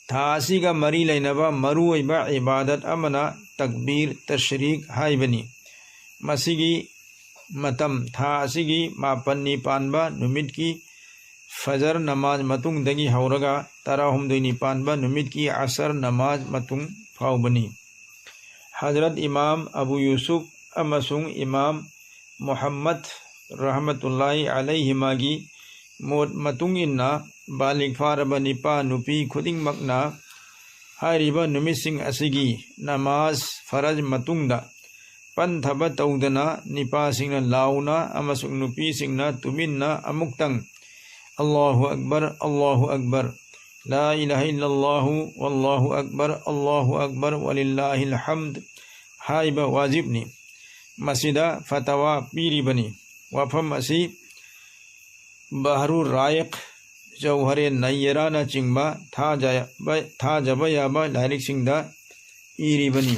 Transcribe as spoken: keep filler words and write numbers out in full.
ꯊꯥ ꯑꯁꯤꯒ ꯃꯔꯤ ꯂꯩꯅꯕ ꯃꯔꯨꯑꯣꯏꯕ ꯏꯕꯥꯗꯠ ꯑꯃꯅ ꯇꯛꯕꯤꯔ ꯇꯁ꯭ꯔꯤꯛ ꯍꯥꯏꯕꯅꯤ꯫ ꯃꯁꯤꯒꯤ ꯃꯇꯝ: ꯊꯥ ꯑꯁꯤꯒꯤ ꯃꯥꯄꯟꯅꯤ ꯄꯥꯟꯕ ꯅꯨꯃꯤꯠꯀꯤ ꯐꯖꯔ ꯅꯃꯥꯖ ꯃꯇꯨꯡꯗꯒꯤ ꯍꯧꯔꯒ ꯇꯔꯥꯍꯨꯝꯗꯣꯏꯅꯤ ꯄꯥꯟꯕ ꯅꯨꯃꯤꯠꯀꯤ ꯑꯁꯔ ꯅꯃꯥꯖ ꯃꯇꯨꯡ ꯐꯥꯎꯕꯅꯤ꯫ ꯍꯖꯔꯠ ꯏꯃꯥꯝ ꯑꯕꯨ ꯌꯨꯁꯨꯐ ꯑꯃꯁꯨꯡ ꯏꯃꯥꯝ ꯃꯨꯍꯝꯃꯗ ꯔꯍꯃꯇꯨꯜꯂꯥꯍꯤ ꯑꯂꯩꯍꯤꯃꯥꯒꯤ ꯃꯣꯠ ꯃꯇꯨꯡ ꯏꯟꯅ, ꯕꯥꯂꯤꯒ ꯐꯥꯔꯕ ꯅꯤꯄꯥ ꯅꯨꯄꯤ ꯈꯨꯗꯤꯡꯃꯛꯅ ꯍꯥꯏꯔꯤꯕ ꯅꯨꯃꯤꯠꯁꯤꯡ ꯑꯁꯤꯒꯤ ꯅꯃꯥꯖ ꯐꯔꯖ ꯃꯇꯨꯡꯗ ꯄꯟꯊꯕ ꯇꯧꯗꯅ, ꯅꯤꯄꯥꯁꯤꯡꯅ ꯂꯥꯎꯅ ꯑꯃꯁꯨꯡ ꯅꯨꯄꯤꯁꯤꯡꯅ ꯇꯨꯃꯤꯟꯅ ꯑꯃꯨꯛꯇꯪ "ꯑꯜꯂꯥꯍꯨ ꯑꯛꯕꯔ, ꯑꯜꯂꯥꯍꯨ ꯑꯛꯕꯔ, ꯂꯥ ꯏꯂꯥꯍ ꯏꯜꯂꯜꯂꯥꯍꯨ, ꯋꯜꯂꯥꯍꯨ ꯑꯛꯕꯔ, ꯑꯜꯂꯥꯍꯨ ꯑꯛꯕꯔ, ꯋꯂꯤꯜꯂꯥꯍꯤꯜ ꯍꯝꯗ" ꯍꯥꯏꯕ ꯋꯥꯖꯤꯕꯅꯤ꯫ ꯃꯁꯤꯗ ꯐꯇꯋꯥ ꯄꯤꯔꯤꯕꯅꯤ꯫ ꯋꯥꯐꯝ ꯑꯁꯤ ꯕꯍꯔꯨ ꯔꯥꯏꯛ, ꯖꯧꯍꯔꯦ ꯅꯩꯌꯔꯥꯅꯆꯤꯡꯕ ꯊꯥꯖꯕ, ꯊꯥꯖꯕ ꯌꯥꯕ ꯂꯥꯏꯔꯤꯛꯁꯤꯡꯗ ꯏꯔꯤꯕꯅꯤ꯫